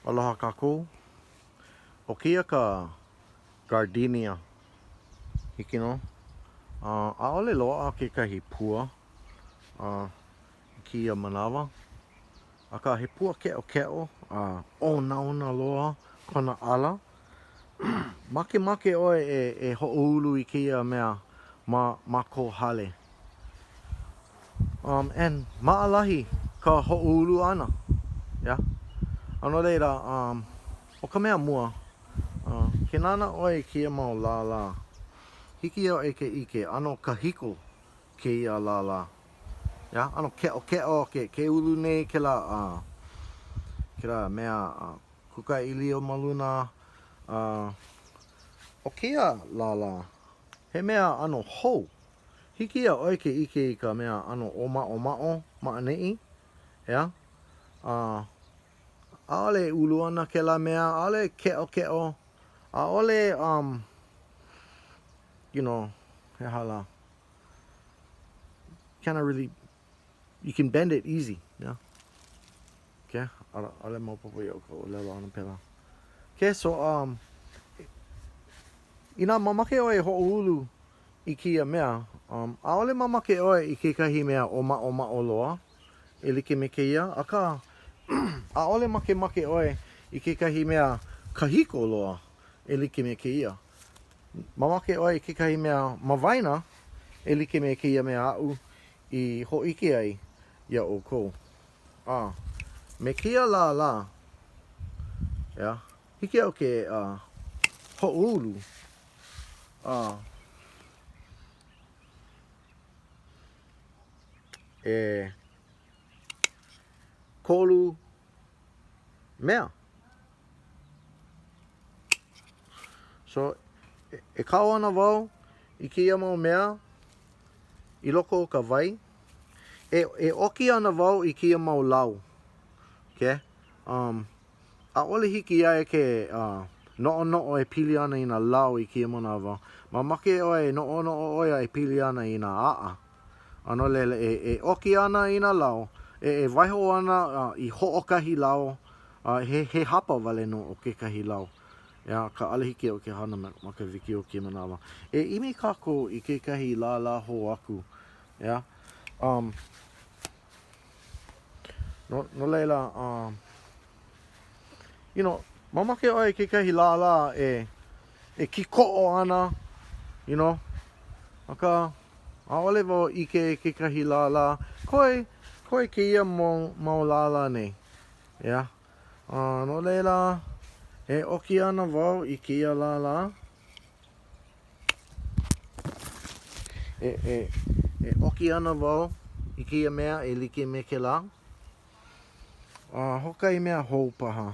Aloha kākou. ʻO kēia ka gardenia. Hiki nō. Uh, ʻaʻole loaʻa kekahi pua uh, i kēia manawa. Akā, he pua keʻokeʻo a uh, onaona loa kona ʻala. Makemake ʻoe e, e hoʻoulu i kēia mea ma, ma kō hale. Um, and maʻalahi ka hoʻoulu ʻana. Yeah. A no laila, um, ʻo ka mea mua, uh, ke nānā ʻoe i kēia mau lālā, hiki iā ʻoe ke ʻike, ʻano kahiko kēia lālā. Yeah, ʻano keʻokeʻo ke, ke ulu nei kēlā, uh, kēlā mea uh, kukaʻīlio ma luna. Uh, ʻo kēia lālā, he mea ʻano hou. Hiki iā ʻoe ke ʻike i ka mea ʻano ʻōmaʻomaʻo ma ʻaneʻi, ʻeā? A, ʻaʻole e ulu ana kēlā mea, ʻaʻole e keʻokeʻo, ʻaʻole, um, you know, he aha lā? Kinda really, you can bend it easy, yeah. Okay, ʻaʻole maopopo iaʻu ka ʻōlelo ʻana pēlā. Okay, so, um, inā mamake ʻoe e hoʻoulu i kēia mea, um, ʻaʻole mamake ʻoe i kekahi mea ʻōmaʻomaʻo loa e like me kēia, akā, ʻaʻole makemake ʻoe i kekahi mea kahiko loa e like me kēia. Mamake ʻoe i kekahi mea ma waena e like me kēia mea aʻu i hōʻike ai iā ʻoukou. A me kēia lālā, ʻeā, hiki iaʻu ke uh, hoʻoulu a ʻekolu mea. So, e kau ana wau i kēia mau mea i loko o ka wai. E, e ʻoki ana wau i kēia mau lau. Okay? Um, ʻaʻole hiki iā ia ke uh, noʻonoʻo e pili ana i nā lau i kēia manawa. Mamake ʻoe e noʻonoʻo ʻoe a e pili ana i nā aʻa. A no laila, e, e ʻoki ana i nā lau, e, e waiho ana uh, i hoʻokahi lau, uh, he, he hapa wale nō o kekahi lau. ʻEā, akā ʻaʻole hiki iaʻu ke hana ma, ma ka wikiō kēia manawa. E ʻimi kākou i kekahi lālā hou aku. ʻEā? Um, no, no laila, um, you know, mamake ʻoe i kekahi lālā e, e kikoʻo ana, you know, akā, ʻaʻole wau ʻike i kekahi lālā, koe, koe kēia mau, mau lālā nei, ʻeā. A no laila, e ʻoki ana wau i kēia lālā. E, e, e ʻoki ana wau i kēia mea e like me kēlā. A hoʻokahi mea hou paha.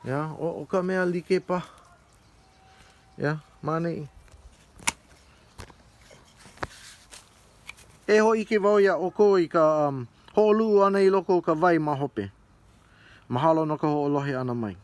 ʻEā, ʻo, ʻo ka mea like paha. ʻEā, ma ʻaneʻi. E hōʻike wau iā ʻoukou i ka um, hoʻoluʻu ʻana i loko o ka wai ma hope. Mahalo no ka hoʻolohe ʻana mai.